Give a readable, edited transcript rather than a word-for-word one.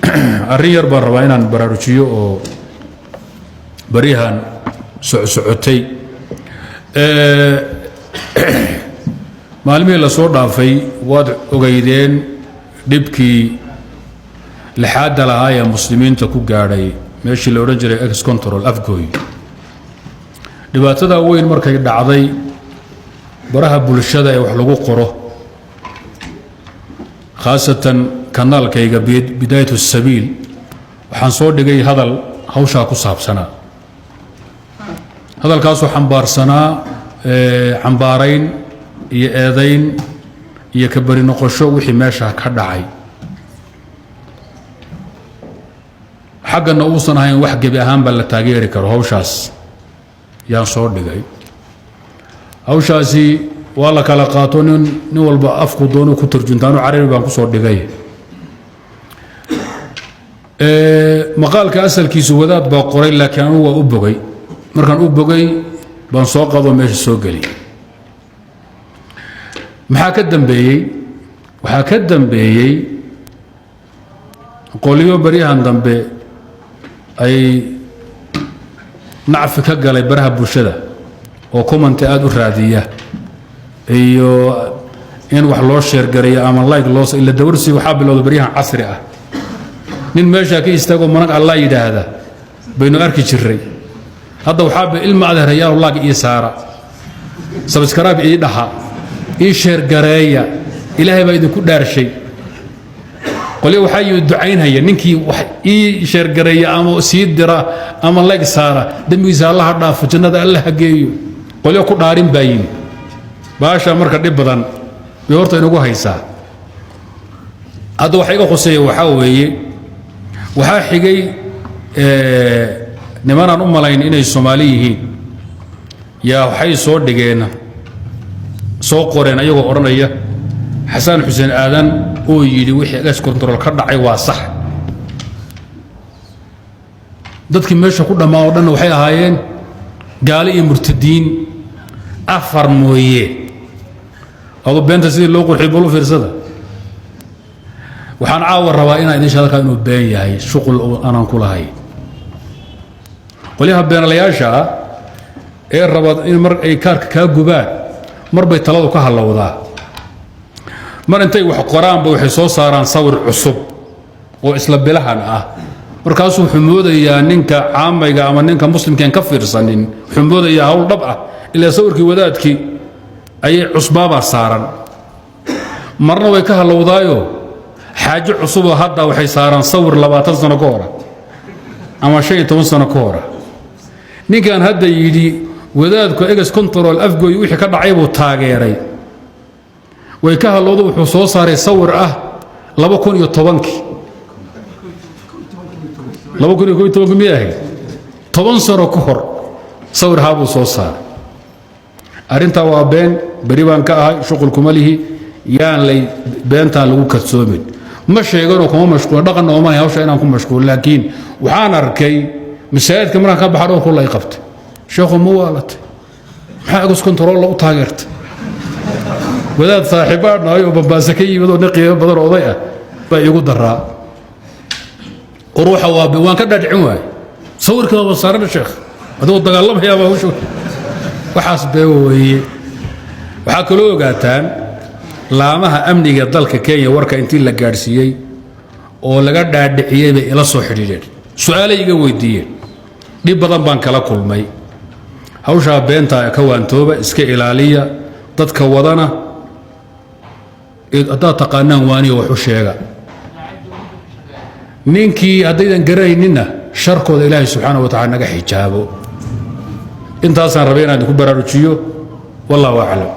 Arrin yar baan rabaa inaan baraarujiyo oo baryahan socsocotay. Maalmihii la soo dhaafay waad ogeydeen dhibkii lixaadda lahaa ee muslimiinta ku gaadhay meeshii la odhan jiray Ex Control Afgooy. Dhibaatada weyn markay dhacday, baraha bulshada ee wax lagu qoro, khaasatan kanaalkayga Bidaayat Sabiil, waxaan soo dhigay hadal hawshaa ku saabsanaa. Hadalkaasoo xambaarsanaa cambaarayn iyo eedayn iyo ka beri noqosho wixii meesha ka dhacay, xaggana uusan ahayn wax gebi ahaanba la taageeri karo. Hawshaas yaan soo dhigay. Hawshaasi waa la kala qaato, nin walba afku doonu ku turjuntaanu, Carabi baan ku soo dhigay. Maqaalka asalkiisu wadaad baa qoray, laakiin anugu waa u bogay. Markaan u bogay baan soo qado, meesha soo geli. Maxaa ka dambeeyey? Waxaa ka dambeeyey qolyo baryahan dambe ay nacfi ka galay baraha bulshada oo comment aada u raadiya iyo in wax loo share gareeyo ama like loo ila dawarsi. Waxaa bilowda baryahan casri ah, nin meeshaa ka istaagoo manag Allah yidhaahda baynu arki jiray. Hadda waxaa ilma adeerayaal, like ii saara, subscribe ii dhaha, ii share gareeya, Ilaahay baa idinku dhaarshay. Qolyo waxaa yimi ducaynhaya ninkii wax ii share gareeya ama sii dira ama like saara, dembigiisa Allaha dhaafo, jannada Alla hageeyo. Qolyo ku dhaarin baa yimi. Baasha marka dhib badan bay horta inagu haysaa. Hadda waxa iga khuseeya waxaa weeye, waxaa xigay nimanaan u malayn inay Soomaali yihiin yaa waxay soo dhigeen, soo qoreen, ayagoo odhanaya Xasan Xuseen Aadan oo yidhi wixii Ex Control ka dhacay waa sax, dadkii meesha ku dhammaa oo dhanna waxay ahaayeen gaali iyo murtadiin, afar mooye. Adu beenta sidii loo qurxiy bal u fiirsada. Waxaan caawa rabaa inaan idin sheego inuu been yahay, shuqul aanan ku lahayn. Qolyaha beenalayaasha ah ee raba in mar ay kaarka kaa gubaan, mar bay taladu ka hallowdaa. Mar intay wax qoraanba waxay soo saaraan sawir cusub oo isla bilahan ah. Markaasuu wuxuu moodayaa ninka caamayga ama ninka muslimkeen ka fiirsanin, wuxuu moodayaa hawl dhab ah, ilaa sawirkii wadaadkii ayay cusbaabaa saaran. Marna way ka hallowdaayo, xaajo cusuboo hadda waxay saaraan sawir 20 sano ka hora ama 15 sano ka hora. Ninkan hadda yidhi wadaadku Ex Control Afgoy wixii ka dhacay buu taageeray, way ka hallowda, wuxuu soo saaray sawir ah 2010-kii, 2011-kii miyay ahayd? 10 sano ka hor sawir haabuu soo saaray. Arrintaa waa been, beri baan ka ahay, shuqul kuma lihi. Yaan lay beentaan lagu kadsoomin. Ma sheeganoo kuma mashquulin, dhaqan nooma hawsha inaan ku mashquul, laakiin waxaan arkay masaajidka markaan ka baxa dhowr kul ay qabtay: "Sheekhu, ma waalatay? Maxaa Ex Control u taageertay?" Wadaad saaxiibbaan nahay oo Bambaase ka yimid oo nin qiimo badan oday ah baa iigu daraa. Ruuxa waa waan ka dhaadhicin waay, sawirka waa saaran, sheekh, adigoo dagaalamayaa baa hawsha. Waxaas bee weeye. Waxaa kaloo ogaataan laamaha amniga dalka Kenya warka intii la gaadhsiiyey oo laga dhaadhiciyey bay ila soo xidhiidheen, su-aalay iga weydiiyeen. Dhib badan baan kala kulmay. Hawshaa beentaa ka waantooba, iska ilaaliya. Dadka wadana haddaad taqaanaan waaniyo wax u sheega. Ninkii haddaydan garanayninna, sharkooda Ilaahay subxaana wa tacala naga xijaabo. Intaasaan rabay inaan idinku baraarujiyo. Wallahu aclam.